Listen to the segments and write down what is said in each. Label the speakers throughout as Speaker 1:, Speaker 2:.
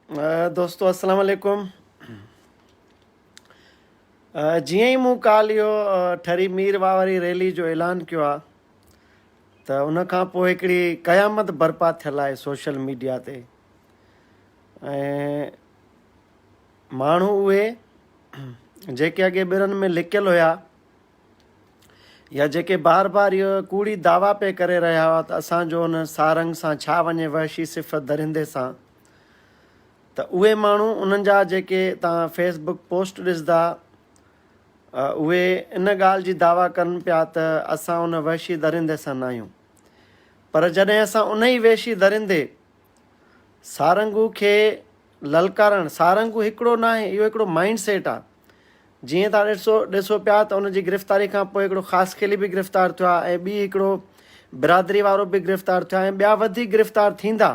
Speaker 1: دوستو السلام عليڪم جيئن ئي مون ڪال اهو ٺري مير واهه واري ريلي جو اعلان ڪيو آ ته ان کان پوء هڪڙي قيامت برپا ٿيل آهي سوشل ميڊيا تي ۽ ماڻهو اهي جيڪي اڳي ٻرن ۾ لڪيل هيا يا جيڪي بار بار اهو ڪوڙي دعويٰ پئي ڪري رهيا هئا ته اسان جو ان سارنگ سان ڇا وڃي وحشي صفت درندي سان ته اهي ماڻهو انهن جا جيڪي تان فيس بڪ پوسٽ ڏسدا اهي ان ڳالهه جي دعويٰ ڪن پيا ته اسان ان وحشي درندي سان ناهيون پر جڏهن اسان ان ئي وحشي درندي سارنگو کي للڪارڻ، سارنگو هڪڙو ناهي اهو هڪڙو مائنڊ سيٽ آ جيئن تان ڏسو ڏسو پيا ته ان جي گرفتاري کان پوء هڪڙو خاصخيلي به گرفتار ٿيو آ ۽ ٻي هڪڙو برادري وارو به گرفتار ٿيو آ ۽ ٻيا وڌيڪ گرفتار ٿيندا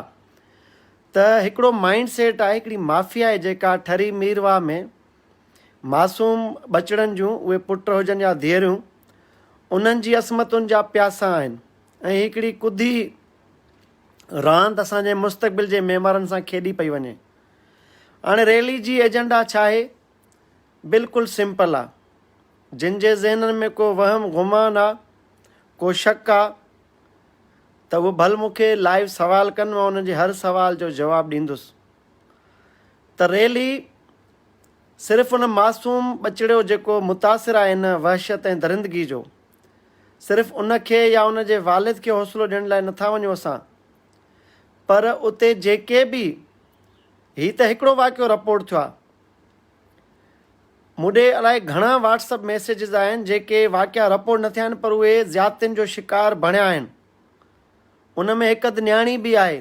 Speaker 1: ته هڪڙو مائنڊ سيٽ آهي هڪڙي مافيا آهي جيڪا ٺري ميرواهه ۾ معصوم ٻچڙن جون اهي پٽ هجن يا ڌيئريون انهن جي عصمتن جا پياسا آهن ۽ هڪڙي ڪڌي راند اسان جي مستقبل جي معمارن سان کيڏي پئي وڃي. هاڻي ريلي جي ايجنڊا ڇا آهي؟ بلڪل سمپل آ. جن جي ذهنن ۾ ڪو وهم گمان آ، ڪو شڪ آ ته اهي ڀل مون کي لائيو سوال ڪن مان انهن جي هر سوال جو جواب ڏيندس ته ريلي صرف ان معصوم ٻچڙيو جيڪو متاثر آهي ان وحشت ۽ درندگي جو صرف ان کي يا ان جي والد کي حوصلو ڏيڻ لاء نٿا وڃون اسان پر اتي جيڪي به هي ته هڪڙو واقعو رپورٽ ٿيو آهي مون ڏي الائي گهڻا واٽس اپ ميسيجز آهن جيڪي واقعا رپورٽ نه ٿيا آهن پر اهي زيادتين جو شڪار بڻيا آهن ان ۾ هڪ اڌ نياڻي به آهي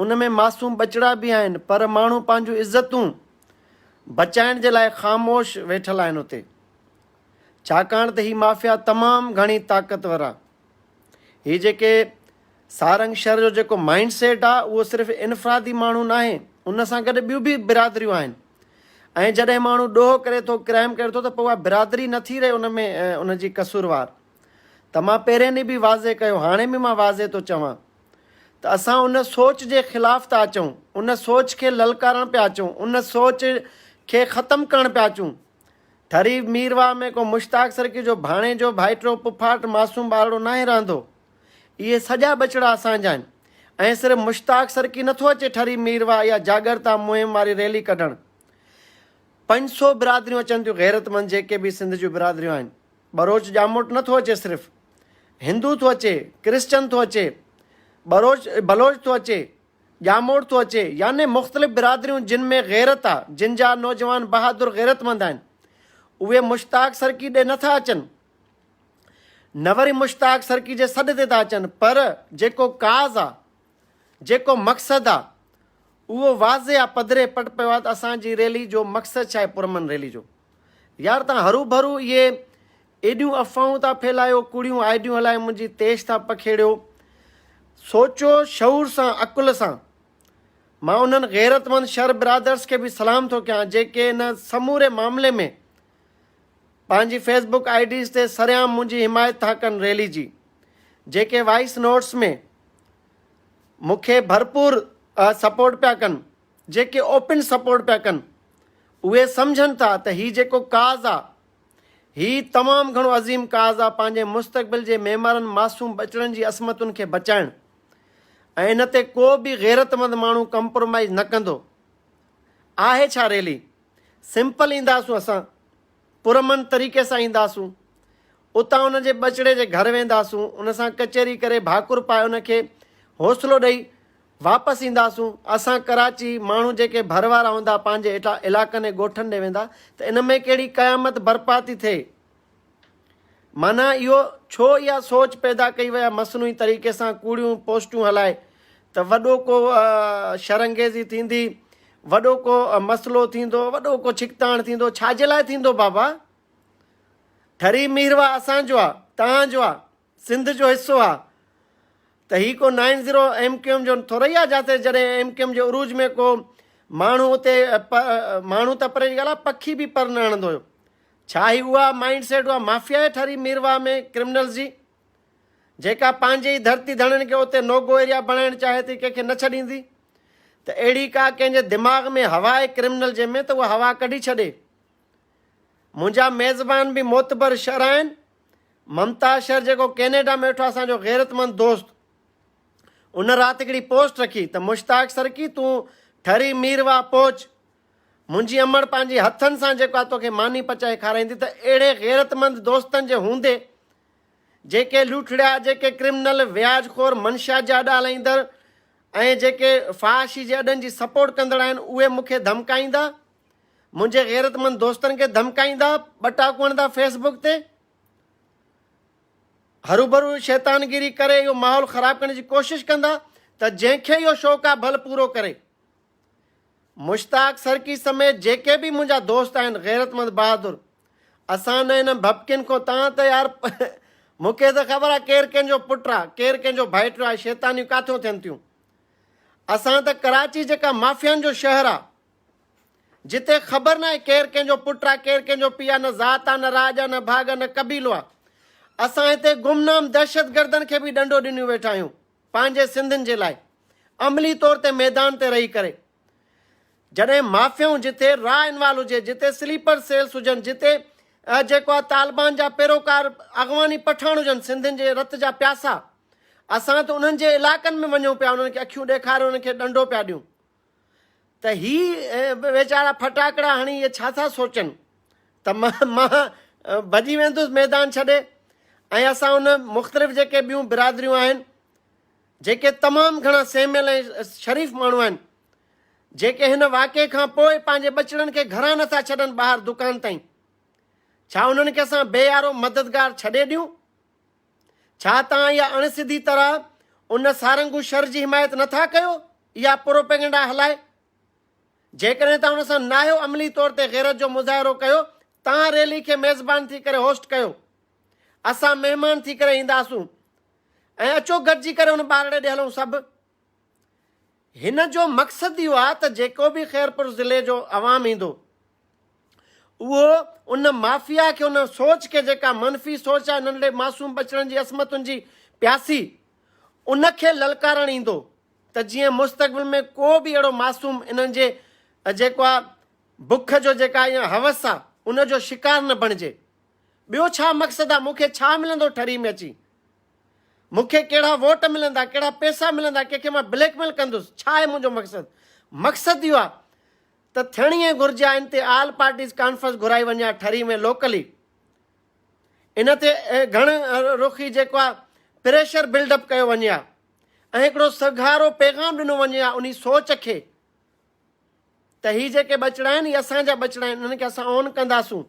Speaker 1: ان ۾ معصوم ٻچڙا به آهن پر ماڻهو پنهنجون عزتون بچائڻ جي لاء خاموش ويٺل آهن اتي ڇاڪاڻ ته هي مافيا تمام گهڻي طاقتور آ. هي جيڪي سارنگ شھر جو جيڪو مائنڊ سيٽ آ اهو صرف انفرادي ماڻهو ناهي ان سان گڏ ٻيون به برادريون آهن ۽ جڏهن ماڻهو ڏوهه ڪري ٿو ڪرائم ڪري ٿو ته پوء اها برادري نٿي رهي ان ۾ ان جي قصوروار ته مان پهرين ڏينهن به واضح ڪيو هاڻي به مان واضح ٿو چوان ته اسان ان سوچ جي خلاف ٿا اچون ان سوچ کي للڪارڻ پيا اچون ان سوچ کي ختم ڪرڻ پيا اچون ٺري ميرواهه ۾ ڪو مشتاق سرڪي جو ڀاڻيجو، ڀائٽيو، پڦاٽ، معصوم ٻارڙو ناهي رهندو. اهي سڄا ٻچڙا اسان جا آهن. ۽ صرف مشتاق سرڪي نٿو اچي ٺري ميرواهه اها جاڳرتا مهم واري ريلي ڪڍڻ. 500 برادريون اچن ٿيون غيرتمند جيڪي به سنڌ جون برادريون آهن. ٻروچ ڄاموٽ نٿو اچي صرف هندو ٿو اچي، ڪرسچن ٿو اچي، ٻروچ بلوچ ٿو اچي. ڄاموٽ ٿو اچي يعني مختلف برادريون جن ۾ غيرت آ جن جا نوجوان بهادر غيرتمند آهن اهي مشتاق سرڪي ڏي نٿا اچن نه وري مشتاق سرڪي جي سڏ تي ٿا اچن پر جيڪو ڪاز آ جيڪو مقصد آ اهو واضح آ پڌري پٽ پيو آ ته اسان جي ريلي جو مقصد ڇا آهي پرامن ريلي جو يار تان هرو ڀرو اهي ايڏيون افواهون ٿا ڦهلايو، ڪوڙيون آئيڊيون هلائي منهنجي تيش ٿا پکيڙيو. سوچو شعور سان، عقل سان. مان انهن غيرتمند شر برادرس کي به سلام ٿو ڪيان جيڪي ان سموري معاملي ۾ پنهنجي فيس بڪ I Ds تي سرعام منهنجي حمايت ٿا ڪن ريلي جي جيڪي وائس نوٽس ۾ مون کي ڀرپور سپورٽ پيا ڪن. جيڪي اوپن سپورٽ پيا ڪن اهي سمجهن ٿا ته هي جيڪو ڪاز آ هي تمام گهڻو عظيم ڪاز آ پنهنجي مستقبل جي معمارن معصوم ٻچڙن جي عصمتن کي بچائڻ ۽ ان تي ڪو به غيرتمند ماڻهو ڪمپرومائز نه ڪندو آهي ڇا ريلي سمپل اينداسون اسان پرامن طريقي سان اينداسون اتان ان جي ٻچڙي جي گهر وينداسون ان سان ڪچهري ڪري ڀاڪر پائي ان کي حوصلو ڏئي واپس اينداسون، اسان ڪراچي ماڻهو جيڪي ڀر وارا هوندا پنهنجي علائقن ۽ ڳوٺن ڏي ويندا ته ان ۾ ڪهڙي قيامت برپا ٿي ٿئي؟ معنيٰ اهو ڇو اها سوچ پيدا ڪئي وئي آهي مصنوعي طريقي سان ڪوڙيون پوسٽون هلائي ته وڏو ڪو شرانگيزي ٿيندي، وڏو ڪو مسئلو ٿيندو، وڏو ڪو ڇڪتاڻ ٿيندو، ڇا جي لاء ٿيندو بابا؟ ٺري ميرواهه اسان جو آهي، توهان جو آهي. سنڌ جو حصو آ ته هي ڪو nine zero M Q M جو ٿورئي آ جاتي جڏهن ايم ڪيو ايم جي عروج ۾ ڪو ماڻهو اتي ماڻهو ته پري جي ڳالهه آ پکي به پر نه هڻندو هيو ڇا هي اها مائنڊ سيٽ اها مافيا آهي ٺري ميرواهه ۾ ڪرمنلز جي جيڪا پنهنجي ئي ڌرتي ڌڻين کي اتي نوگو ايريا بڻائڻ چاهي ٿي ڪنهن کي نه ڇڏيندي. ته اهڙي ڪا ڪنهن جي دماغ ۾ هوا آهي ڪرمنل جي ۾ ته اها هوا ڪڍي ڇڏي. منهنجا ميزبان به معتبر شھر آهن. ممتاز شھر جيڪو ڪينيڊا ۾ ويٺو آهي اسان جو غيرتمند دوست ان رات هڪڙي پوسٽ رکي ته مشتاق سرڪي تون ٺري ميرواهه پهچ منهنجي امڙ پنهنجي هٿن سان جيڪو آهي توکي ماني پچائي کارائيندي ته اهڙي غيرتمند دوستن جي هوندي جيڪي لوٺڙيا جيڪي ڪرمنل وياج خور منشيات جا اڏا هلائيندڙ ۽ جيڪي فحاشي جي اڏن جي سپورٽ ڪندڙ آهن اهي مون کي ڌمڪائيندا منهنجي غيرتمند دوستن کي ڌمڪائيندا ٻٽاڪون هڻندا فيس بڪ تي هروڀرو شيطانگيري ڪري اهو ماحول خراب ڪرڻ جي ڪوشش ڪندا ته جنهن کي اهو شوق آهي ڀل پورو ڪري. مشتاق سرڪي سميت جيڪي به منهنجا دوست آهن غيرتمند بهادر اسان نه انهن ڀڀڪين کان تان ته يار مون کي ته خبر آهي ڪير ڪنهن جو پٽ آهي ڪير ڪنهن جو ڀائٽيو آهي شيطانيون ڪاٿيون ٿين ٿيون اسان ته ڪراچي جيڪا مافيائن جو شهر آهي جتي خبر ناهي ڪير ڪنهن جو پٽ آهي ڪير ڪنهن جو پيء آهي نه ذات آهي نه راڄ آهي نه ڀاڳ آهي نه قبيلو آهي اسان هتي گمنام دهشتگردن کي به ڏنڊو ڏنيون ويٺا آهيون پنهنجي سنڌين جي لاء عملي طور تي ميدان تي رهي ڪري جڏهن مافيائون جتي را انوالو هجي جتي سليپر سيلز هجن جتي جيڪو آهي طالبان جا پيروڪار اغواني پٺاڻ هجن سنڌين جي رت جا پياسا اسان ته انهن جي علائقن ۾ وڃون پيا انهن کي اکيون ڏيکاري انهن کي ڏنڊو پيا ڏيون ته هي ويچارا ڦٽاڪڙا هڻي اهي ڇا ٿا سوچن ته مان مان ڀڄي ويندس ميدان ڇڏي ۽ اسان ان مختلف جيڪي ٻيون برادريون آهن جيڪي تمام گهڻا سهميل ۽ شريف ماڻهو آهن جيڪي هن واقعي کان پوء پنهنجي ٻچڙن کي گهران نٿا ڇڏن ٻاهر دڪان تائين ڇا انهن کي اسان بي يارو مددگار ڇڏي ڏيون ڇا توهان اها اڻ سڌي طرح ان سارنگو شر جي حمايت نه ٿا ڪيو؟ اها پروپيگنڊا هلائي جيڪڏهن توهان ان سان ناهيو عملي طور تي غيرت جو مظاهرو ڪيو، توهان ريلي کي ميزبان ٿي ڪري هوسٽ ڪيو، اسان مهمان ٿي ڪري اينداسون ۽ اچو گڏجي ڪري ان ٻارڙي ڏي هلون سڀ. هن جو مقصد اهو آهي ته جيڪو به خيرپور ضلعي جو عوام ايندو اهو ان مافيا کي ان سوچ کي جيڪا منفي سوچ آهي ننڍڙي معصوم ٻچڙن جي عصمتن جي پياسي ان کي للڪارڻ ايندو ته جيئن مستقبل ۾ ڪو به اهڙو معصوم انهن جي جيڪو آهي بک جو جيڪا يا حوس آهي ان جو شڪار نه بڻجي. ٻيو ڇا مقصد آهي مون کي ڇا ملندو ٺري ۾ اچي مون کي ڪهڙا ووٽ ملندا، ڪهڙا پئسا ملندا، ڪنهن کي مان بليڪ ميل ڪندس، ڇا آهي منهنجو مقصد؟ مقصد اهو آهي ته ٿيڻ ائين گهرجي ها ان تي آل پارٽيز ڪانفرنس گهرائي وڃي ها ٺري ۾ لوڪلي ان تي گهڻ رخي جيڪو آهي پريشر بلڊ اپ ڪيو وڃي ها ۽ هڪڙو سگهارو پيغام ڏنو وڃي ها انهي سوچ کي ته هي جيڪي ٻچڙا آهن اهي اسان جا ٻچڙا آهن انهن کي اسان اون ڪنداسون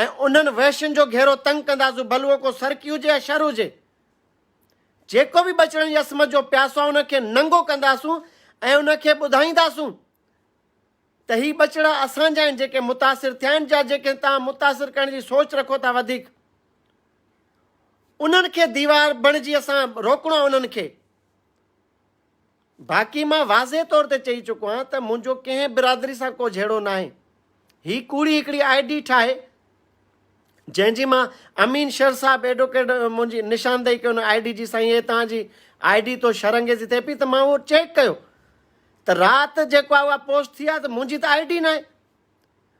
Speaker 1: ۽ انهن وحشين جو گهيرو تنگ ڪنداسون ڀل اهو ڪو سرڪي هجي يا شر هجي جيڪو به ٻچڙن جي عصمت جو پياسو آهي ان کي ننگو ڪنداسون ۽ ان کي ٻڌائينداسون ته هي ٻچڙا اسان جا آهن جيڪي متاثر ٿيا آهن يا جيڪي توهان متاثر ڪرڻ جي سوچ رکو ٿا وڌيڪ انهن کي ديوار بڻجي اسان روڪڻو آهي انهن کي باقي مان واضح طور تي چئي چڪو آهيان ته منهنجو ڪنهن برادري سان ڪو جهيڙو ناهي. هي ڪوڙي هڪڙي I D ٺاهي جنهن جي مان امين شر صاحب ايڊوڪيٽ منهنجي نشاندهي ڪئي ان I D جي سائين هي توهان جي I D تو شر انگيزي ٿئي پئي ته مان اهو چيڪ ڪيو ته رات جيڪو آهي اها پوسٽ ٿي آهي ته منهنجي ته I D ناهي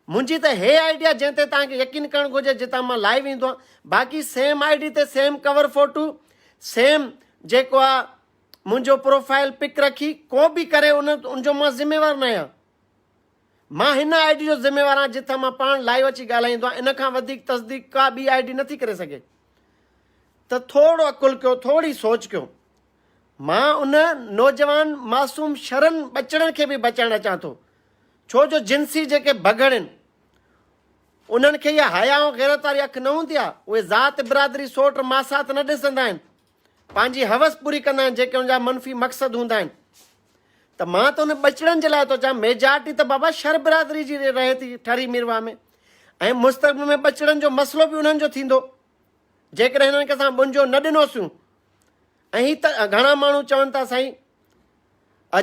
Speaker 1: منهنجي ته هي I D آهي جنهن تي توهان کي يقين ڪرڻ گهرجي جتان مان لائيو ايندو آهيان باقي سيم I D تي سيم ڪور فوٽو سيم جيڪو آهي منهنجو پروفائل پڪ رکي ڪو به ڪري ان ان جو مان ذميوار نه آهيان مان هن I D جو ذميوار آهيان جتان مان پاڻ لائيو اچي ڳالهائيندو آهيان ان کان وڌيڪ تصديق ڪا ٻي I D نٿي ڪري سگهي ته ٿورو عقل ڪيو ٿوري سوچ ڪيو مان ان نوجوان معصوم شرن ٻچڙن کي به بچائڻ اچان ٿو ڇو جو جنسي جيڪي بگهڙ آهن انهن کي اها حياء ۽ غيرت واري اک نه هوندي آهي اهي ذات برادري سوٽ ماسات نه ڏسندا آهن پنهنجي حوس پوري ڪندا آهن جيڪي ان جا منفي مقصد هوندا آهن ته مان ته ان ٻچڙن جي لاء ٿو چوان ميجارٽي ته بابا شھر برادري جي رهي ٿي ٺري ميرواهه ۾ ۽ مستقبل ۾ ٻچڙن جو مسئلو به انهن جو ٿيندو جيڪڏهن هنن کي اسان ٻنجو نه ڏنوسون ۽ هي ته گهڻا ماڻهو چون ٿا سائين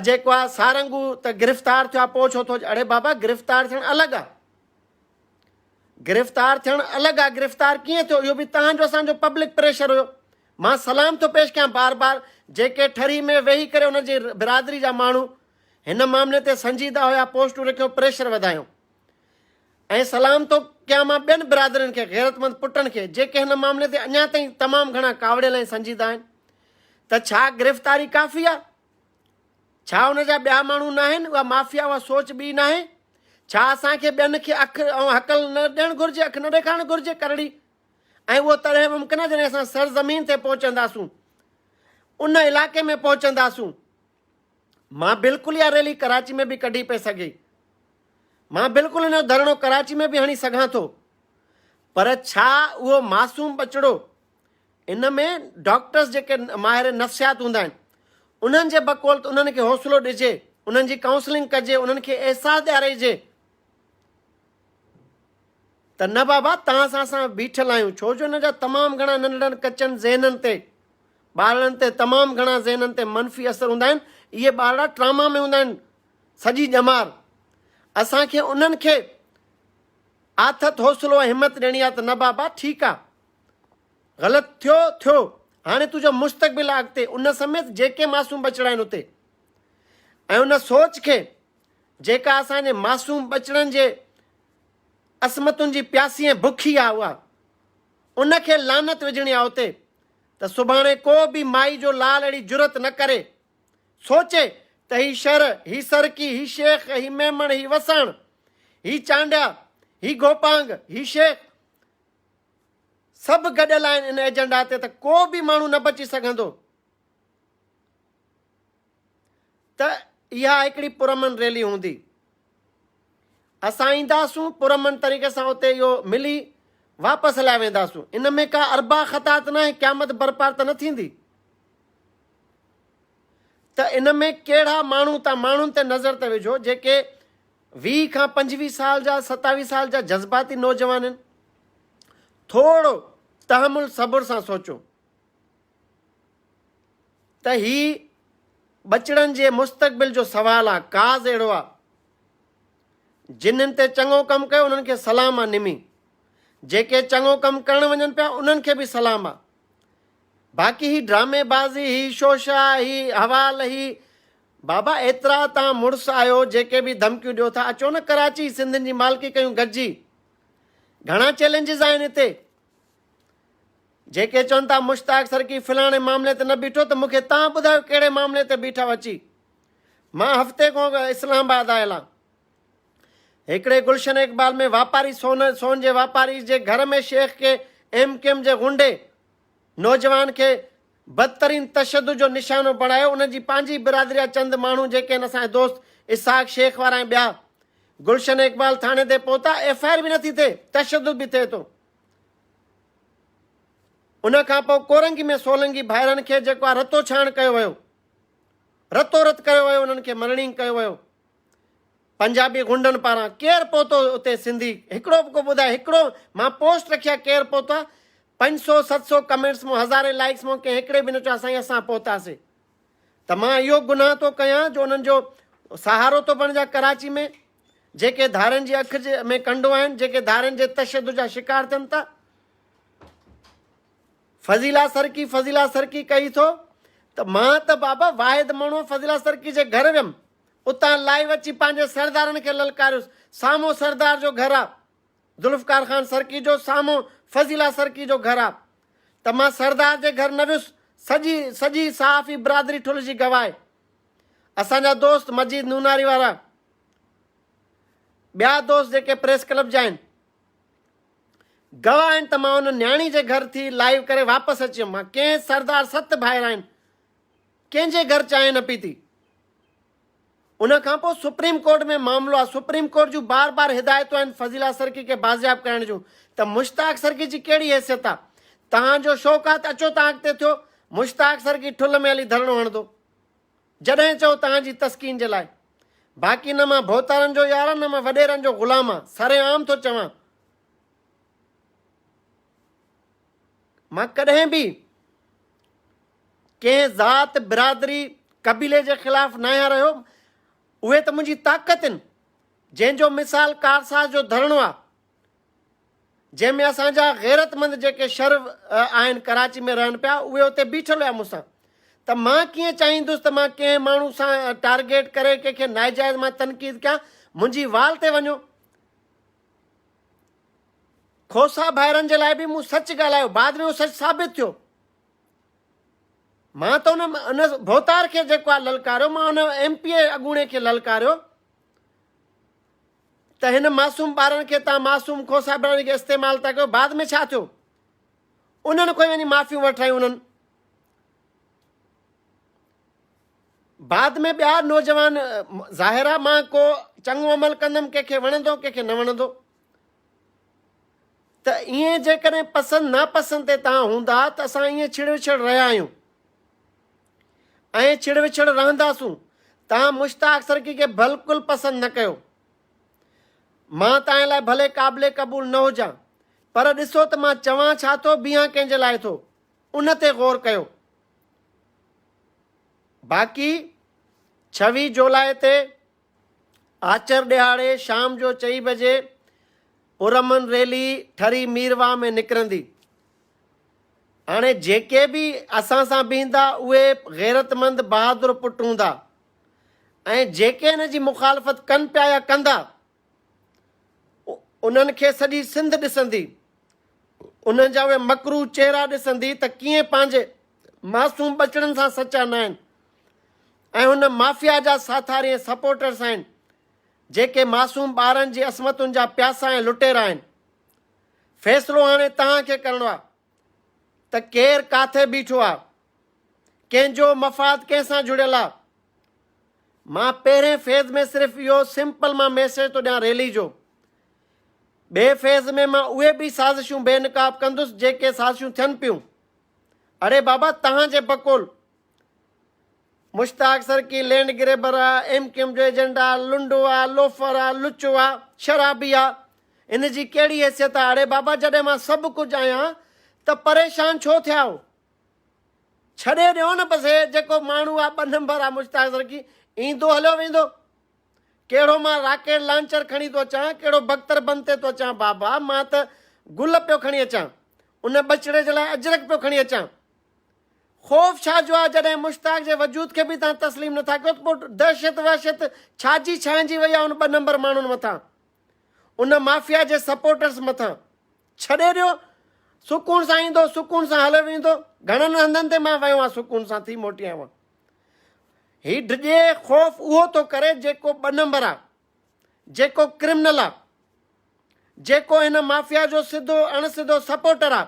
Speaker 1: جيڪو آ سارنگو ته گرفتار ٿيو آ پوء ڇو ٿو اڙي بابا گرفتار ٿيڻ الڳ آ گرفتار ٿيڻ الڳ آ گرفتار ڪيئن ٿيو اهو به تهان جو اسان جو پبلڪ پريشر هيو مان سلام ٿو پيش ڪيان بار بار جيڪي ٺري ۾ ويهي ڪري ان جي برادري جا ماڻهو هن معاملي تي سنجيده هيا پوسٽون رکيو پريشر وڌايو ۽ سلام ٿو ڪيان مان ٻين برادرين کي غيرتمند پٽن کي جيڪي هن معاملي تي اڃا تائين تمام گهڻا ڪاوڙيل ۽ سنجيده آهن ته ڇا گرفتاري ڪافي آ؟ ڇا ان جا ٻيا ماڻهو ناهن؟ اها مافيا اها سوچ ٻي ناهي؟ ڇا اسان کي ٻين کي اک ۽ هڪل نه ڏيڻ گهرجي اک نه ڏيکارڻ گهرجي ڪرڙي ۽ اهو تڏهن ممڪن آهي جڏهن اسان سرزمين تي پهچنداسون ان علائقي ۾ پهچنداسون مان بلڪل اها ريلي ڪراچي ۾ به ڪڍي پئي سگهي مان بلڪل ان جو ڌرڻو ڪراچي ۾ به هڻي سگهان ٿو پر ڇا اهو معصوم ٻچڙو ان ۾ ڊاڪٽرز جيڪي ماهر نفسيات هوندا آهن انهن جي بقول ته انهن کي حوصلو ڏجي انهن جي ڪائونسلنگ ڪجي انهن کي احساس ڏيارائجي ته نه بابا توهان سان اسان بيٺل آهيون ڇو جو ان جا تمام گهڻا ننڍڙن ڪچن ذهنن تي ٻارڙن تي تمام گهڻا ذهنن تي منفي اثر هوندا آهن اهي ٻارڙا ٽراما ۾ هوندا آهن سڄي ڄمار اسان کي انهن کي آٿت حوصلو ۽ همت ڏيڻي آهي ته نه بابا ٺيڪ آهي غلط ٿيو ٿيو هاڻي تنهنجو مستقبل آهي اڳتي ان سميت جيڪي معصوم ٻچڙا آهن اتي ۽ ان سوچ کي جيڪا اسان جي معصوم ٻچڙن جي عصمتن جي پياسي ۽ بکي آ اها ان کي لعنت وجهڻي آ اتي ته سڀاڻي ڪو به مائي جو لال اهڙي جرئت نه ڪري سوچي ته هي شھر، هي سرڪي، هي شيخ، هي ميمڻ، هي وساڻ، هي چانڊيا، هي گوپانگ، هي شيخ سڀ گڏيل آهن ان ايجنڊا تي ته ڪو به ماڻهو نه بچي سگهندو. ته اها هڪڙي پرامن ريلي هوندي. اسان اينداسون پرامن طريقي سان اتي اهو ملي واپس هليا وينداسون. ان ۾ ڪا اربع خطا ته ناهي، قيامت برپا ته نه ٿيندي. ته ان ۾ ڪهڙا ماڻهو تان ماڻهن تي نظر ته وجهو جيڪي 20 کان 25 سال جا 27 سال جا جذباتي نوجوان آهن. ٿورو تحمل صبر سان سوچو. ته هي ٻچڙن جي مستقبل جو سوال آ، ڪاز اهڙو آ. جنھن تي چڱو ڪم ڪيو انھن کي سلام آ نمي. جيڪي چڱو ڪم ڪرڻ وڃن پيا انھن کي به سلام آ. باقي هي ڊرامي بازي، هي شوشا، هي حوال، هي بابا ايترا تان مڙس آهيو جيڪي به ڌمڪيون ڏيو ٿا اچو نه ڪراچي سنڌين جي مالڪي ڪيون گڏجي. گهڻا چئلينجز آهن هتي. جيڪي چون ٿا مشتاق سرڪي فلاڻي معاملي تي نه بيٺو ته مون کي توهان ٻڌايو ڪهڙي معاملي تي بيٺا اچي مان هفتي کان اڳ اسلام آباد آيل آهيان هڪڙي گلشن اقبال ۾ واپاري سون سون جي واپاري جي گهر ۾ شيخ کي ايم ڪيم جي غنڊي نوجوان کي بدترين تشدد جو نشانو بڻايو ان جي پنهنجي برادري جا چند ماڻهو جيڪي آهن اسان جا دوست اسحاق شيخ وارا ۽ ٻيا گلشن اقبال ٿاڻي تي پهتا ايف I R به نٿي ٿئي تشدد به ٿئي ٿو ان کان پوء ڪورنگي ۾ سولنگي ڀائرن کي جيڪو آهي رتو ڇاڻ ڪيو ويو رتو رت ڪيو ويو انهن کي مرڻينگ ڪيو ويو پنجابي غنڊن پاران ڪير پهتو اتي سنڌي هڪڙو به ڪو ٻڌائي هڪڙو مان پوسٽ رکيا ڪير پهتو آهي پنج سو ست سو ڪمينٽس مون هزارين لائڪس مون ڪنهن هڪڙي به نه چيو سائين اسان پهتاسي ته مان اهو گناهه ٿو ڪيان جو انهن جو سهارو ٿو بڻجان ڪراچي ۾ جيڪي ڌارين جي اک جي ۾ ڪنڊو آهن جيڪي ڌارين جي تشدد جا شڪار ٿين ٿا فضيلا سرڪي فضيلا سرڪي ڪئي ٿو ته مان ته بابا واحد ماڻهو فضيلا سرڪي جي گهر ويم اتان لائيو اچي پنهنجي سردارن کي للڪاريس سامهون سردار جو گهر آ ذوالفقار خان سرڪي جو سامهون فضيلا سرڪي جو گهر آ ته مان سردار جي گهر نه ويس سڄي سڄي صحافي برادري ٺل جي گواهه اسان جا دوست مجيد نوناري وارا ٻيا دوست جيڪي پريس ڪلب جا آهن گواهه آهن ته مان ان نياڻي جي گهر ٿي لائيو ڪري واپس اچي ويم مان ڪنهن سردار ست ڀائر آهن ڪنهن جي گهر چانهه نه پيتي ان کان پوء سپريم ڪورٽ ۾ معاملو آهي سپريم ڪورٽ جون بار بار هدايتون آهن فضيلا سرڪي کي بازياب ڪرائڻ جون ته مشتاق سرڪي جي ڪهڙي حيثيت آهي توهان جو شوق آهي ته اچو توهان اڳتي ٿيو مشتاق سرڪي ٺل ۾ هلي ڌرڻو هڻندو جڏهن چئو توهان جي تسڪين جي لاء. باقي نه مان ڀوتارن جو يار آ نه مان وڏيرن جو غلام آ. سرعام ٿو چوان. مان ڪڏهن به ڪنهن ذات، برادري، قبيلي جي خلاف ناهيان رهيو. اهي ته منهنجي طاقت آهن. جنهن جو مثال ڪارساز جو ڌرڻو آ. جنهن ۾ اسان جا غيرتمند جيڪي شھر آهن ڪراچي ۾ رهن پيا اهي اتي بيٺل هيا مون سان ته مان ڪيئن چاهيندس ته مان ڪنهن ماڻهو سان ٽارگيٽ ڪري ڪنهن کي ناجائز مان تنقيد ڪيان منهنجي وال تي وڃو. کوسا ڀائرن جي لاء به مون سچ ڳالهايو بعد ۾ اهو سچ ثابت ٿيو. مان ته ان ان ڀوتار کي جيڪو آهي للڪاريو مان ان ايم پي اي اڳوڻي کي للڪاريو ته هن معصوم ٻارن کي تان معصوم کوسا ڀائرن کي استعمال ٿا ڪيو بعد ۾ ڇا ٿيو انهن کان وڃي معافيون وٺرايون انهن بعد ۾ ٻيا نوجوان ظاهر آ مان ڪو چڱو عمل ڪندم ڪنهن کي وڻندو ڪنهن کي نه وڻندو ته ائين جيڪڏهن پسند ناپسند تي تان هوندا ته اسان ائين ڇڙ وڇڙ رهيا آهيون ۽ ڇڙ وڇڙ رهنداسون تان مشتاق سرڪي کي بلڪل پسند نه ڪيو مان تان لاء ڀلي قابل قبول نه هجان پر ڏسو ته مان چوان ڇا ٿو بيهان ڪنهن جي لاء ٿو ان تي غور ڪيو باقي ڇويهه جولاء تي آچر ڏهاڙي شام جو چئين بجي پرامن ريلي ٺري ميرواهه ۾ نڪرندي. هاڻي جيڪي به اسان سان بيهندا اهي غيرتمند بهادر پٽ هوندا ۽ جيڪي ان جي مخالفت ڪن پيا يا ڪندا انهن کي سڄي سنڌ ڏسندي، انهن جا اهي مڪروه چهرا ڏسندي ته ڪيئن پنهنجي معصوم ٻچڙن سان سچا ناهن ۽ هن مافيا جا ساٿاري ۽ سپورٽرس آهن جيڪي معصوم ٻارن جي عصمتن جا پياسا ۽ لٽيرا آهن. فيصلو هاڻي توهان کي ڪرڻو آهي ته ڪير ڪاٿي بيٺو آهي، ڪنهن جو مفاد ڪنهن سان جڙيل آهي. مان پهرين فيز ۾ صرف اهو سمپل مان ميسيج ٿو ڏيان ريلي جو. ٻئي فيز ۾ مان اهي به سازشون بي نقاب ڪندس جيڪي سازشون ٿين پيون. اڙي بابا توهان جي بقول مشتاق سرڪي لينڊ گريبر آ، ايم ڪيو ايم جو ايجنٽ آ، لنڊو آ، لوفر آ، لچو آ، شرابي آ، ان جي ڪهڙي حيثيت آ؟ اڙي بابا جڏهن مان سڀ ڪجهه آهيان ته پريشان ڇو ٿيا آهيو؟ ڇڏي ڏيو نه بس هي جيڪو ماڻهو آ ٻه نمبر آ مشتاق سرڪي ايندو هليو ويندو. ڪهڙو مان راڪيٽ لانچر کڻي ٿو اچان، ڪهڙو بڪتر بند تي ٿو اچان بابا مان ته گل پيو کڻي اچان، ان ٻچڙي جي لاء اجرڪ پيو کڻي اچان. خوف ڇا جو آ جڏهن مشتاق جي وجود کي به توهان تسليم نٿا ڪيو ته پوء دهشت وحشت ڇا جي ڇانئجي وئي آ ان ٻه نمبر ماڻهن مٿان، ان مافيا جي سپورٽرس مٿان. ڇڏي ڏيو سڪون سان ايندو سڪون سان هليو ويندو. گهڻن هنڌن تي مان ويو آهيان سڪون سان ٿي موٽي آيو آهيان. هي ڊڄي خوف اهو ٿو ڪري جيڪو ٻه نمبر آ، جيڪو ڪرمنل آ، جيڪو هن مافيا جو سڌو اڻ سڌو سپورٽر آ.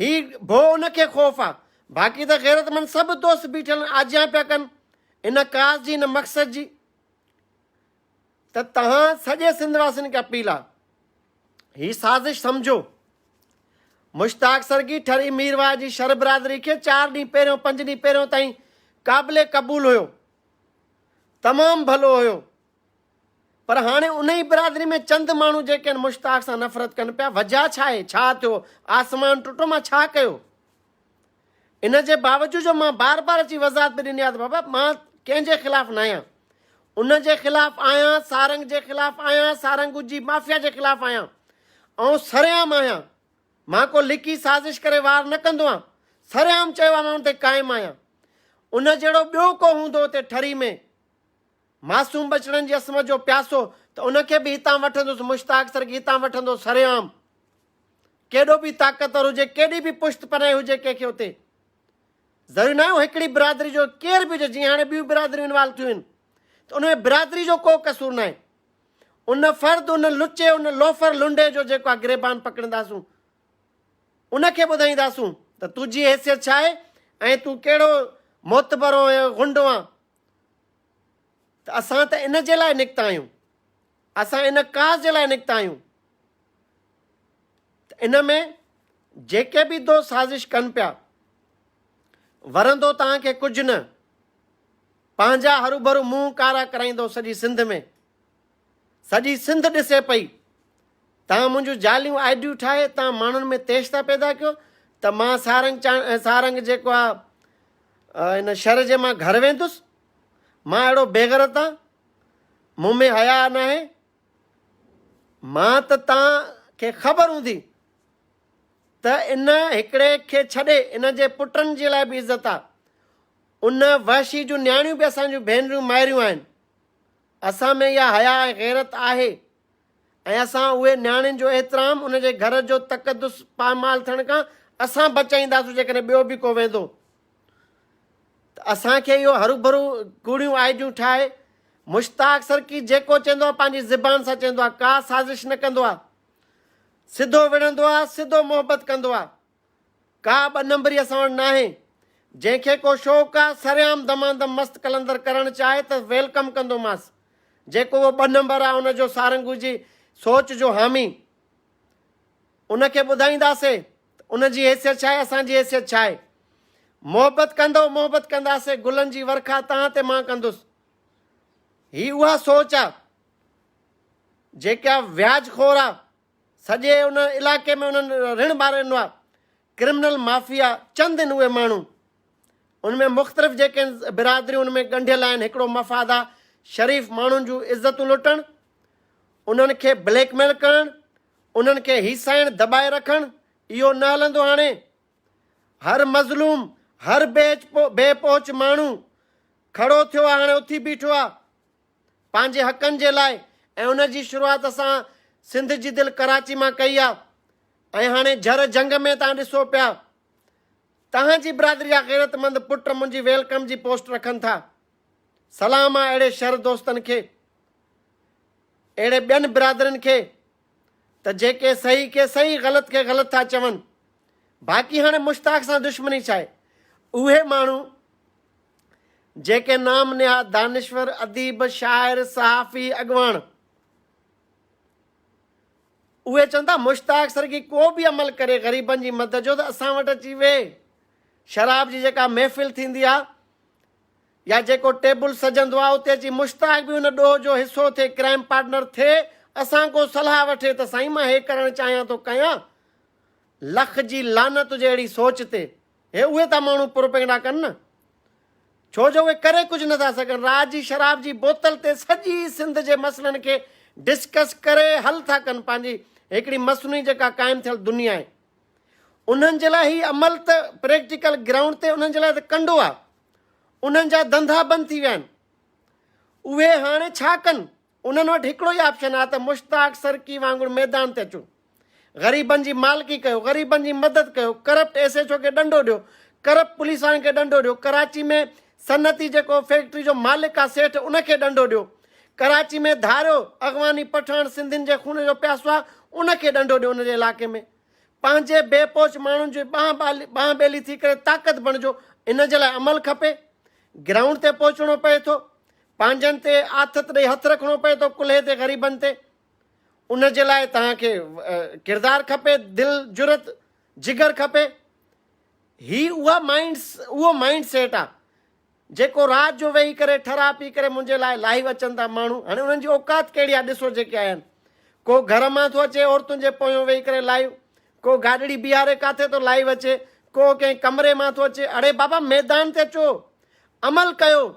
Speaker 1: هي ڀو ان کي خوف آ. باقي ته غيرتمند سڀ دوست بيٺل آجيان پيا ڪن ان ڪاز جي ان مقصد جي. ته توهان سڄي سنڌ واسين کي اپيل آ هي سازش سمجهو. مشتاق سرگي ٺري ميرواهه جي شر برادري کي چار ڏينهن پهريون پنج ڏينهن پهريون تائين قابل قبول هيو. تمام ڀلو هيو. پر هاڻي ان ئي برادري ۾ چند ماڻهو جيڪي آهن مشتاق سان نفرت ڪن پيا. وجهه ڇا آهي؟ ڇا ٿيو؟ آسمان ٽٽو مان ڇا ڪيو؟ ان جي باوجود جو مان بار بار اچي وضاحت به ڏني آهي ته بابا مان ڪنهن جي خلاف نه آهيان. ان جي خلاف آهيان، سارنگ جي خلاف آهيان، سارنگ جي مافيا جي خلاف آهيان. آئون سرعام آهيان. مان ڪو لڪي سازش ڪري وار نه ڪندو آهيان. سرعام چيو آهي مان ان تي قائم آهيان. ان جهڙو ٻيو ڪو هوندو اتي ٺري ۾ معصوم ٻچڙن جي عصمت جو پياسو ته ان کي به هتان وٺندس، مشتاق سرگي هتان وٺندو سرعام. ڪيڏو به طاقتور هجي، ڪيڏي به پشت پناهي هجي ڪنهن کي اتي ضروري ناهي هو هڪڙي برادري جو ڪير به هجي، جيئن هاڻي ٻيون برادريون انوالو ٿيون آهن ته ان ۾ برادري جو ڪو قصور ناهي. ان فرد، ان لچي، ان لوفر لنڊي جو جيڪو آهي گريبان پڪڙينداسون، ان کي ٻڌائينداسون ته تنهنجي حيثيت ڇا آهي ۽ تون ڪهڙو معتبر ۽ غنڊو آن. ته اسان ته ان جي لاء نڪتا آهيون، اسان ان ڪاز جي لاء نڪتا آهيون ته ان ۾ جيڪي به دوست سازش ڪن پيا، ورندو توهان کي ڪجهه نه، پنهنجا هروڀرو منهن ڪارا ڪرائيندو سڄي سنڌ ۾، سڄي سنڌ ڏسي پئي، توهان منهنجون جعليون آئيڊيون ٺاهي توهان ماڻهن ۾ تيش ٿا پيدا ڪيو ته مان سارنگ سارنگ جيڪو آ ان شھر جي مان گهر ويندس، مان اهڙو بيغيرت آن، مون ۾ حياء ناهي، مان ته توهان کي خبر هوندي ته ان هڪڙي کي ڇڏي ان جي پٽن جي لاء به عزت آ. ان وحشي جون نياڻيون به اسان جون ڀينريون مائريون آهن. اسان ۾ اها حياء ۽ غيرت آهي ۽ اسان اهي نياڻين جو احترام ان جي گهر جو تقدس پائمال ٿيڻ کان اسان بچائينداسون جيڪڏهن ٻيو به ڪو ويندو ته اسان کي اهو هروڀرو ڪوڙيون آئيڊيون ٺاهي مشتاق سرڪي جيڪو چوندو آهي پنهنجي زبان سان چوندو آهي ڪا سازش نه ڪندو آهي سڌو وڙهندو آهي سڌو محبت ڪندو آهي ڪا ٻه نمبري اسان وٽ ناهي. جنهن کي ڪو شوق آ سرعام دمادم مست قلندر ڪرڻ چاهي ته welcome ڪندومانس. جيڪو اهو ٻه نمبر آ ان جو سارنگو جي سوچ جو حامي ان کي ٻڌائينداسي ته ان جي حيثيت ڇا آهي اسان جي حيثيت ڇا آهي. محبت ڪندؤ محبت ڪنداسي گلن جي ورکا تهان تي مان ڪندس. هي اها سوچ آ جيڪا وياج خور آ. سڄي ان علائقي ۾ انهن رڻ ٻاري ڏنو آهي ڪرمنل مافيا چند آهن اهي ماڻهو ان ۾ مختلف جيڪي برادريون ان ۾ ڳنڍيل آهن هڪڙو مفاد آهي شريف ماڻهن جون عزتون لٽڻ انهن کي بليڪ ميل ڪرڻ انهن کي هيسائڻ دٻائي رکڻ اهو نه هلندو هاڻي هر مظلوم هر بي بي پهچ ماڻهو کڙو ٿيو آهي هاڻي اٿي بيٺو آهي پنهنجي حقن جي لاء ۽ ان جي شروعات اسان سنڌ جي دل ڪراچي مان ڪئي آ ۽ هاڻي جھر جھنگ ۾ تان ڏسو پيا تهان جي برادري جا غيرت مند پٽ منهنجي welcome جي پوسٽ رکن ٿا سلام آ اهڙي شر دوستن کي اهڙي ٻين برادرين کي ته جيڪي صحيح کي صحيح غلط کي غلط ٿا چون باقي هاڻي مشتاق سان دشمني ڇا آهي اهي ماڻهو جيڪي نام نهاد دانشور، اديب، شاعر، صحافي، اڳواڻ اهي چون ٿا مشتاق سرڪي ڪو به عمل ڪري غريبن جي مدد جو ته اسان وٽ اچي ويهي. شراب جي جيڪا محفل ٿيندي آ يا جيڪو ٽيبل سجندو آ اتي اچي مشتاق به ان ڏوهه جو حصو ٿئي ڪرائم پارٽنر ٿئي اسان کان صلاح وٺي ته سائين مان هي ڪرڻ چاهيان ٿو ڪيان؟ لک جي لعنت هجي اهڙي سوچ تي. هي اهي ٿا ماڻهو پروپيگنڊا ڪن نه ڇو جو اهي ڪري ڪجهه نٿا سگهن رات جي شراب جي بوتل تي سڄي سنڌ جي مسئلن کي ڊسڪس ڪري حل ٿا ڪن پنهنجي هڪڙي مصنوعي جيڪا قائم ٿيل دنيا آهي انهن جي لاء هي عمل ته پريڪٽيڪل گرائونڊ تي انهن جي لاء ته ڪنڊو آهي انهن جا ڌنڌا بند ٿي ويا آهن اهي هاڻي ڇا ڪن انهن وٽ هڪڙو ئي آپشن آهي ته مشتاق سرڪي وانگر ميدان تي اچو، غريبن جي مالڪي ڪيو، غريبن جي مدد ڪيو، ڪرپٽ ايس ايڇ او کي ڏنڊو ڏيو، ڪرپٽ پوليس وارن کي ڏنڊو ڏيو، ڪراچي ۾ صنعتي جيڪو فيڪٽري جو مالڪ آهي سيٺ ان کي ڏنڊو ڏيو، ڪراچي ۾ ڌاريو اغواني پٺاڻ سنڌين جي خون جو پياسو آهي ان کي ڏنڊو ڏيو ان جي علائقي ۾ پنهنجي بي پهچ ماڻهن جي ٻانهن ٻيلي ٿي ڪري طاقت بڻجو ان جي لاء عمل کپي گرائونڊ تي پهچڻو پئي ٿو. پنهنجن تي آٿت ڏئي هٿ رکڻو پئي ٿو ڪلهي تي غريبن تي ان جي لاء توهان کي ڪردار کپي دل جرت جگر کپي هي اها مائنڊ اهو مائنڊ سيٽ آ جيڪو رات جو ويهي ڪري ٺرا پي ڪري منهنجي لاء لائيو اچن ٿا ماڻهو هاڻي انهن جي اوقات ڪهڙي آ ڏسو جيڪي آيا آهن ڪو گهر مان ٿو اچي عورتن جي پويون ويهي ڪري لائيو ڪو گاڏڙي بيهاري ڪاٿي ٿو لائيو اچي ڪو ڪنهن ڪمري مان ٿو اچي اڙي بابا ميدان تي اچو عمل ڪيو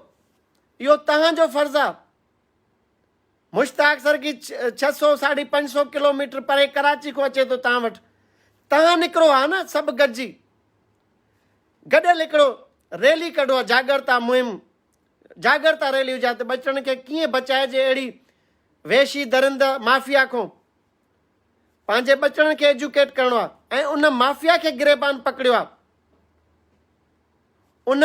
Speaker 1: اهو توهان جو فرض آ. مشتاق سرڪي 600 ساڍي 500 ڪلو ميٽر پري ڪراچي کان اچي ٿو توهان وٽ. توهان نڪرو ها نه سڀ گڏجي. گڏيل هڪڙو ريلي ڪڍو ها جاڳرتا مهم جاڳرتا ريلي هجي ها ته ٻچڙن کي ڪيئن بچائجي اهڙي وحشي درنده مافيا کان. پنهنجي ٻچڙن کي ايجوڪيٽ ڪرڻو آ ۽ ان مافيا کي گريبان پڪڙيو آ. ان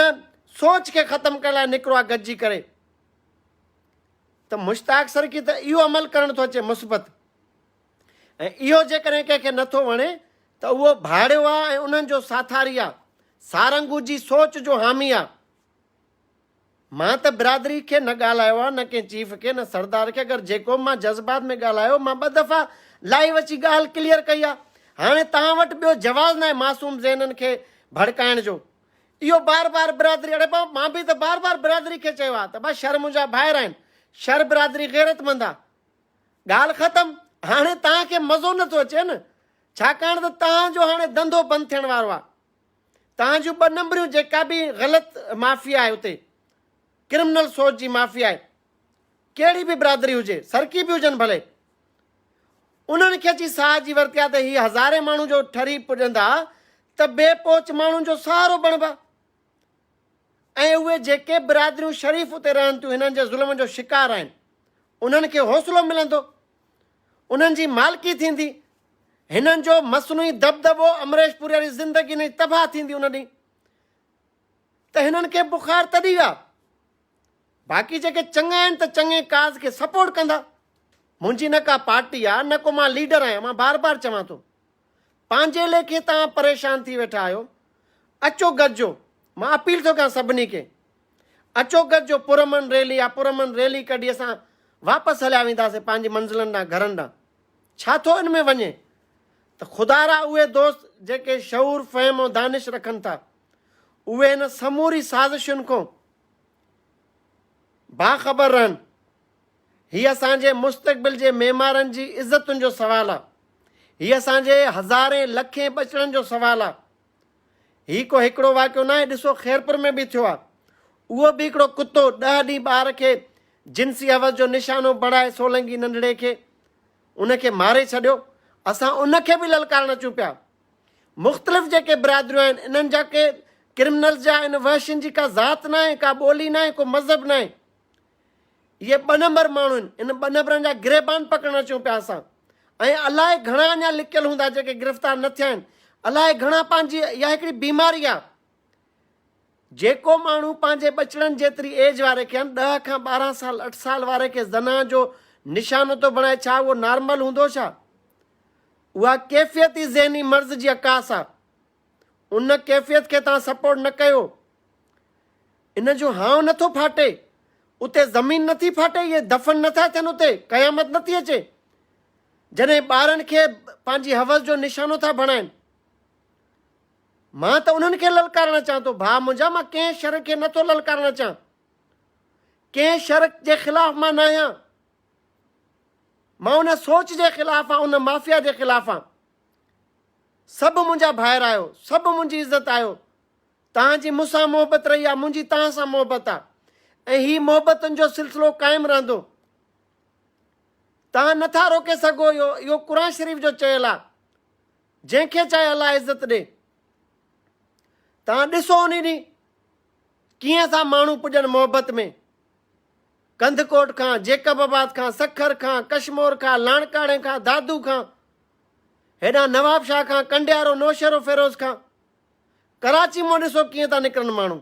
Speaker 1: سوچ کي ختم ڪرڻ لاء نڪرو آ گڏجي ڪري ته مشتاق سرڪي ته اهو عمل ڪرڻ ٿو اچي مثبت ۽ اهو جيڪڏهن ڪنهن کي نٿو وڻي ته اهو ڀاڙيو آ ۽ انهن جو ساٿاري آ سارنگو جي سوچ جو حامي آ مان ته برادري کي نه ڳالهايو آ نه ڪنهن چيف کي نه سردار کي اگر جيڪو به مان جذبات ۾ ڳالهايو مان ٻه دفعا لائيو اچي ڳالهه ڪليئر ڪئي آ هاڻي توهان وٽ ٻيو جواز ناهي معصوم ذهنن کي ڀڙڪائڻ جو اهو بار بار برادري اڙي بابا مان به ته بار بار برادري کي چيو آ ته با شر منهنجا ڀائر آهن شر برادري غيرتمند آ ڳالهه ختم هاڻي توهان کي مزو نٿو اچي نه ڇاڪاڻ ته توهان جو هاڻي ڌنڌو بند ٿيڻ وارو آ توهان جون ٻه نمبريون جيڪا به غلط مافيا آهي اتي ڪرمنل سوچ جي مافيا آهي ڪهڙي به برادري هجي سرڪي به هجن ڀلي انهن کي اچي ساهه جي ورتي آهي ته هي هزارين ماڻهو جو ٺري پڄندا ته بي پهچ ماڻهن جو سهارو بڻبا. ۽ اهي جيڪي برادريون شريف اتي رهن ٿيون هنن جي ظلم جو شڪار آهن انهن کي حوصلو ملندو انهن جي مالڪي ٿيندي هنن جو مصنوعي دٻدٻو امريش پوري واري زندگي هنن جي تباهه ٿيندي ان ڏينهن ته هنن کي بخار تڏهن ويا باقي جيڪي چڱا آهن ته چڱي ڪاز کي سپورٽ ڪندا منهنجي نه ڪا پارٽي آ نه ڪو مان ليڊر آهيان مان بار بار چوان ٿو پنهنجي ليکي توهان پريشان ٿي ويٺا آهيو اچو گڏجو مان اپيل ٿو ڪيان سڀني کي اچو گڏجو پرامن ريلي آ پرامن ريلي ڪڍي اسان واپس هليا وينداسين پنهنجي منزلن ڏانهن گهرن ڏانهن ڇا ٿو ان ۾ وڃي ته خدارا اهي دوست جيڪي شعور فهم ۽ دانش رکن ٿا اهي هن سموري سازشن کان باخبر رهن هي اسان جي مستقبل جي معمارن جي عزتن جو سوال آ. هي اسان جي هزارين لکين ٻچڙن جو سوال آ. هي ڪو هڪڙو واقعو ناهي ڏسو خيرپور ۾ به ٿيو آ. اهو به هڪڙو ڪتو ڏهه ڏينهن ٻار کي جنسي حوس جو نشانو بڻائي سولنگي ننڍڙي کي ان کي ماري ڇڏيو. اسان ان کي به للڪارڻ اچون پيا. مختلف جيڪي برادريون آهن انهن جا ڪي ڪرمنلز جا ان وحشين جي ڪا ذات ناهي ڪا ٻولي ناهي ڪو مذهب ناهي. اهي ٻه نمبر ماڻهو آهن، ان ٻه نمبرن جا گريبان پڪڙڻ اچون پيا اسان ۽ الائي گهڻا اڃا لڪيل هوندا جيڪي گرفتار نه ٿيا آهن، الائي گهڻا پنهنجي اها هڪڙي بيماري آهي جيڪو ماڻهو پنهنجي ٻچڙن جيتري ايج واري کي 10 کان 12 سال 8 سال واري کي زنا جو نشانو ٿو بڻائي ڇا اهو نارمل هوندو ڇا؟ اها ڪيفيت ئي ذهني مرض جي عڪاس آهي ان ڪيفيت کي توهان سپورٽ نه ڪيو ان جو هانء نه ٿو ڦاٽي، اتي زمين نه ٿي ڦاٽي، اهي دفن نه ٿا ٿين، اتي قيامت نه ٿي اچي، جڏهن ٻارن کي پنهنجي حوس جو نشانو ٿا بڻائين. مان ته انهن کي للڪارڻ اچان ٿو، ڀاء منهنجا، مان ڪنهن شر کي نه ٿو للڪارڻ اچان، ڪنهن شر جي خلاف مان ناهيان، مان ان سوچ جي خلاف آهيان، ان مافيا جي خلاف آهيان. سڀ منهنجا ڀائر آهيو، سڀ منهنجي عزت آهيو، توهان جي مون سان محبت رهي آ، منهنجي توهان سان محبت آ ۽ هي محبتن جو سلسلو قائم رهندو. توهان نه ٿا روڪي سگهو اهو، اهو قرآن شريف جو چيل آ، جنهن کي چاهي الله عزت ڏي. توهان ڏسو انهي ڏينهن ڪيئن ٿا ماڻهو پڄن محبت ۾. ڪنڌڪوٽ کان، جيڪب آباد کان، سکر کان، ڪشمور کان، لاڙڪاڻي کان، دادو کان، هيڏانهن نوابشاهه کان، ڪنڊيارو، نوشهروفيروز کان. ڪراچي مان ڏسو ڪيئن ٿا نڪرن ماڻهو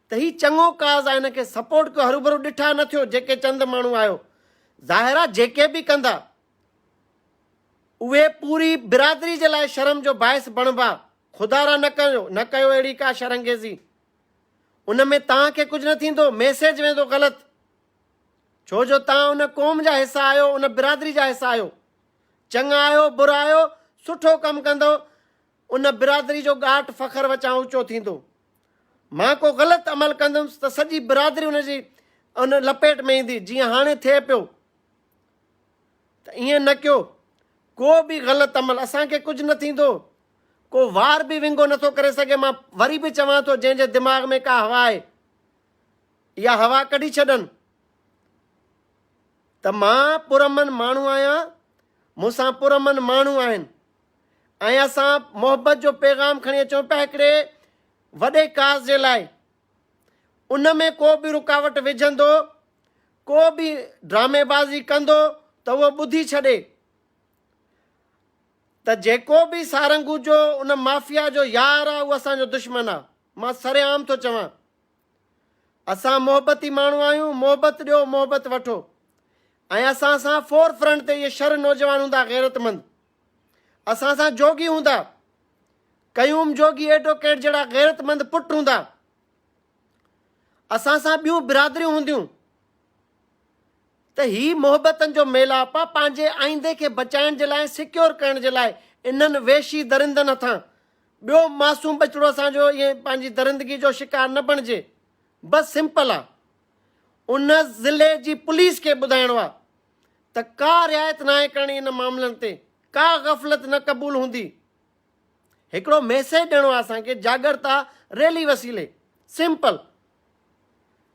Speaker 1: ته هي چڱو ڪاز آهي هن کي سپورٽ ڪيو هروڀرو ڏٺا نه ٿيو جيڪي چند ماڻهو آهيو ظاهر آهي جيڪي به ڪندا اهي پوري برادري جي لاء شرم جو باعث بڻبا خدارا نه ڪيو نه ڪيو اهڙي ڪا شرنگيزي ان ۾ توهان کي ڪجهه نه ٿيندو ميسيج ويندو غلط ڇو جو توهان ان قوم جا حصا آهيو ان برادري جا حصا آهيو چڱا آهيو برا آهيو سٺو ڪم ڪندو ان برادري جو ڳاٽ فخر وچان اوچو ٿيندو. مان ڪو غلط عمل ڪندس ته سڄي برادري ان جي ان لپيٽ ۾ ايندي جيئن هاڻي ٿئي پيو. ته ائين نه ڪيو. ڪو به غلط عمل اسان کي ڪجهه نه ٿيندو. ڪو وار به ونگو نه ٿو ڪري سگهي. مان وري به چوان ٿو جنهن جي دماغ ۾ ڪا هوا آهي اها هوا ڪڍي ڇڏن ته مان پرامن ماڻهو آهيان مون سان پرامن ماڻهو آهن. ۽ اسان محبت جو پيغام کڻي اچون پيا هڪڙي وڏي ڪاز جي لاء ان ۾ ڪو به رڪاوٽ وجهندو ڪو به ڊرامي بازي ڪندو ته اهو ٻڌي ڇڏي ته جيڪو به سارنگو جو ان مافيا جو يار آ اهو اسان جو دشمن آ مان سر عام ٿو چوان اسان محبتي ماڻهو آهيون، محبت ڏيو محبت وٺو ۽ اسان سان فور فرنٽ تي اهي شر نوجوان هوندا غيرتمند اسان سان جوڳي هوندا قيوم جوڳي ايڊوڪيٽ جهڙا غيرتمند پٽ هوندا اسان سان ٻيون برادريون هونديون ته هي محبتن جو ميلاپ آ پنهنجي آئيندي کي بچائڻ جي لاء سيڪيور ڪرڻ جي لاء انهن وحشي درندن هٿان ٻيو معصوم ٻچڙو اسان جو ائين پنهنجي درندگي جو شڪار نه بڻجي بس سمپل آ ان ضلعي جي پوليس کي ٻڌائڻو آ ته ڪا رعايت ناهي ڪرڻي ان معاملن تي ڪا غفلت نه قبول هوندي هڪڙو ميسيج ڏيڻو آ اسان کي جاڳرتا ريلي وسيلي سمپل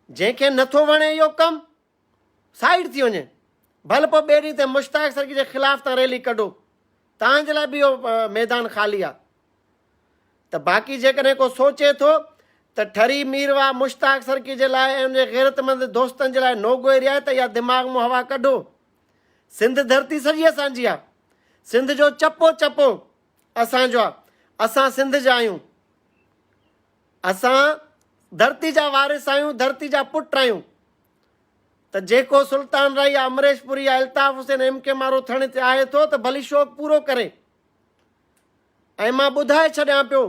Speaker 1: جنهن کي نٿو وڻي اهو ڪم سائيڊ ٿي وڃي ڀل پوء ٻئي ڏينهن تي مشتاق سرڪي جي خلاف تان ريلي ڪڍو تان جي لاء به اهو ميدان خالي آ ته باقي جيڪڏهن ڪو سوچي ٿو ته ٺري ميرواهه مشتاق سرڪي جي لاء ۽ ان جي غيرتمند دوستن جي لاء نو گو ايريا آهي ته اها دماغ مون هوا ڪڍو. سنڌ ڌرتي سڄي اسان جي آهي. سنڌ جو چپو چپو اسان جو آهي. اسان سنڌ جا آهيون. اسان ڌرتي جا وارث آهيون، ڌرتي جا پٽ آهيون. ته جيڪو سلطان راهي يا امريش پوري يا الطاف حسين ايم ڪي مارو ٿيڻ چاهي ٿو ته ڀلي شوق پورو ڪري. ۽ مان ٻڌائي ڇڏيان پيو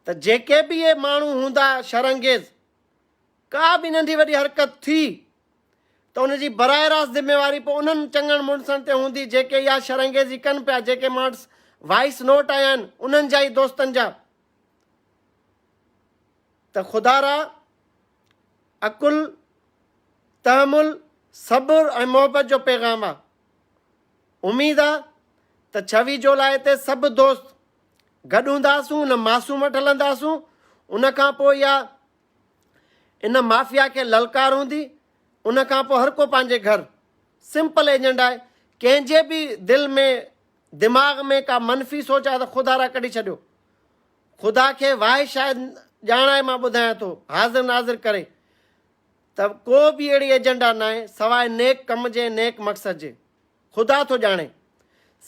Speaker 1: ته جيڪي به اهي ماڻهو هوندا شرانگيز، ڪا به ننڍي وڏي حرڪت ٿي ته ان جي براهه راست ذميواري پوء انهن چڱن مڙسن تي هوندي جيڪي اها شرانگيزي ڪن پيا، جيڪي مانٽس وائس نوٽ آيا آهن انهن جا ئي دوستن جا. ته خدارا عقل، تحمل، صبر ۽ محبت جو پيغام آ. اميد آ ته ڇويهه جولاء تي سڀ دوست گڏ هونداسون، ان معصوم وٽ هلنداسون، ان کان پوء اها ان مافيا کي للڪار هوندي، ان کان پوء هر ڪو پنهنجي گهر. سمپل ايجنڊا آهي. ڪنهن جي به دل ۾ دماغ ۾ ڪا منفي سوچ آهي ته خدا را ڪڍي ڇڏيو. خدا کي واهه شايد ڄاڻائي مان ٻڌايان ٿو، حاضر ناظر ڪري ته ڪو به اهڙي ايجنڊا ناهي سواء نيڪ ڪم جي ۽ نيڪ مقصد جي. خدا ٿو ڄاڻي.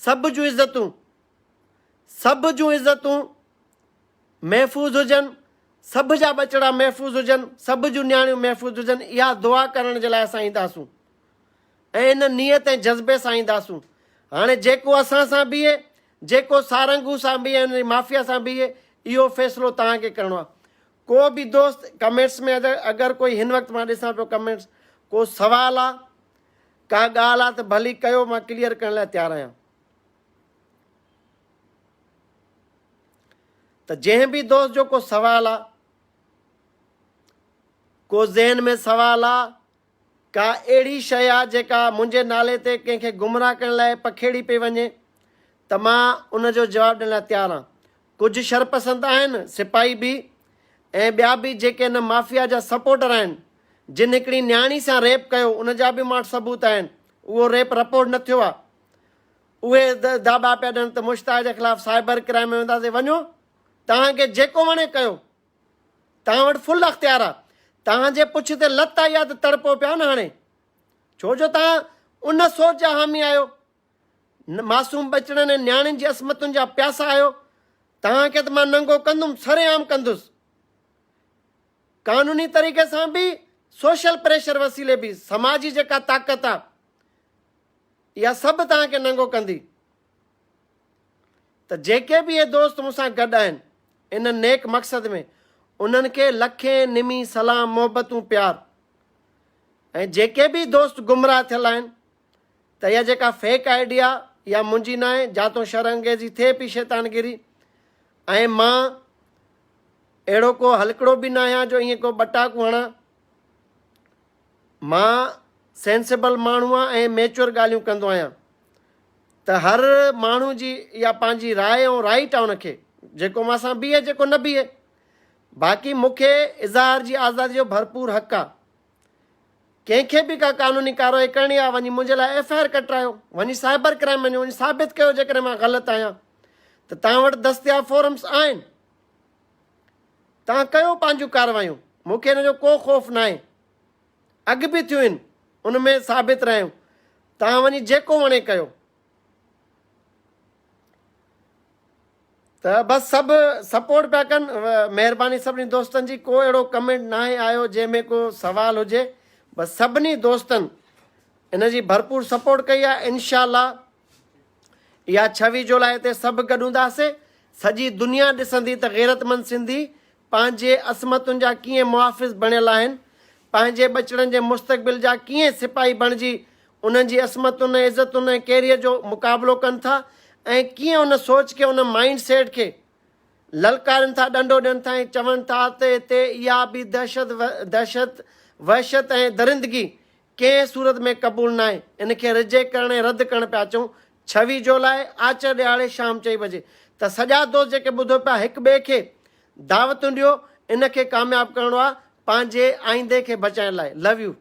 Speaker 1: سڀ جون عزتون سڀ جون عزتون محفوظ هجن، سڀ جا ٻچڙا محفوظ هجن، سڀ جون نياڻيون محفوظ هجن اها دعا ڪرڻ جي لاء اسان اينداسون ۽ ان نيت ۽ جذبي سان اينداسون. هاڻي جيڪو اسان سان بيهي، جيڪو سارنگو سان بيهي ۽ ان جي مافيا سان بيهي اهو فيصلو توهان کي ڪرڻو آهي. ڪو به دوست ڪمينٽس ۾ اگر ڪوئي هن وقت مان ڏسان پيو ڪمينٽس ڪو سوال آ ڪا ڳالهه آ ته ڀلي ڪيو مان ڪليئر ڪرڻ لاء تيار آهيان. ته جنهن به دوست جو ڪو سوال آ، ڪو ذهن ۾ سوال آ، ڪا اهڙي شيء آ جيڪا منهنجي نالي تي ڪنهن کي گمراهه ڪرڻ لاء پکيڙي پئي وڃي ته مان ان جو جواب ڏيڻ لاء تيار آهيان. ڪجهه شرپسند آهن، سپاهي به ۽ ٻيا به جيڪي ان مافيا جا سپورٽر آهن، جن هڪڙي نياڻي سان ريپ ڪيو ان جا به مان وٽ ثبوت آهن، اهو ريپ رپورٽ نه ٿيو آ. اهي داٻا پيا ڏين ته مشتاق جي خلاف سائبر ڪرائم ۾ وينداسين، وڃو توهان کي جيڪو وڻي ڪيو، توهان وٽ فل اختيار آ، توهان جي پڇ تي لت آئي آ ته تڙپو پيا نه هاڻي، ڇو جو توهان ان سوچ جا حامي آهيو، معصوم ٻچڙن ۽ نياڻين جي عصمتن جا پياسا آهيو، توهان کي ته مان ننگو ڪندم، سرعام ڪندس، قانوني طريقي سان به سوشل پريشر وسيلي به، سماجي جيڪا طاقت آ اها سڀ توهان کي ننگو ڪندي ته جيڪي به اهي دوست مون سان گڏ آهن ان نيڪ مقصد ۾ انهن کي لکين نمي سلام محبتون پيار ۽ جيڪي به دوست گمراهه ٿيل آهن ته اها جيڪا فيڪ آئيڊي آ اها منهنجي ناهي جاتون شر انگيزي ٿئي پئي شيطانگيري ۽ مان اهڙو ڪو هلڪڙو به ناهيان جو ائين ڪو ٻٽاڪون هڻان مان سينسيبل ماڻهو آهيان ۽ ميچوئر ڳالهيون ڪندو آهيان ته هر ماڻهو جي اها پنهنجي راء ۽ رائيٽ آهي ان کي جيڪو مان سان بيهي جيڪو نه بيهي باقي مون کي اظهار جي آزادي جو ڀرپور حق آهي ڪنهن کي به ڪا قانوني ڪارروائي ڪرڻي آهي وڃي منهنجي لاء ايف I R ڪٽرايو وڃي سائبر ڪرائم وڃو وڃي ثابت ڪيو جيڪڏهن مان غلط آهيان ته توهان وٽ دستياب فورمس آهن توهان ڪيو پنهنجون ڪارروايون، مون کي ان جو ڪو خوف ناهي. اڳ به ٿيون آهن، ان ۾ ثابت رهيا آهيون. توهان وڃي جيڪو وڻي ڪيو. ته بس سڀ سپورٽ پيا ڪن. مهرباني سڀني دوستن جي. ڪو اهڙو ڪمينٽ ناهي آيو جنهن ۾ ڪو سوال هجي. بس سڀني دوستن ان جي ڀرپور سپورٽ ڪئي آهي. انشاء الله اها ڇويهه جولاء تي سڀ گڏ هونداسين، سڄي دنيا ڏسندي ته غيرتمند سنڌي پنهنجي عصمتن جا ڪيئن محافظ بڻيل آهن، پنهنجي ٻچڙن جي مستقبل جا ڪيئن سپاهي بڻجي انهن جي عصمتن ۽ عزتن ۽ ڪيريئر جو مقابلو ڪن ٿا ۽ ڪيئن ان سوچ کي ان مائينڊ سيٽ کي للڪارين ٿا، ڏنڊو ڏين ٿا ۽ چون ٿا ته هتي اها به دهشت دهشت وحشت ۽ درندگي ڪنهن صورت ۾ قبول ناهي، ان کي رجيڪٽ ڪرڻ ۽ رد ڪرڻ پيا اچون، ڇويهه جولاء آچر ڏهاڙي شام چئين بجي ته سڄا دوست جيڪي ٻڌو پيا هڪ ٻئي کي دعوتون ڏيو، ان کي ڪامياب ڪرڻو آ پنهنجي آئيندي کي بچائڻ لاء. Love you.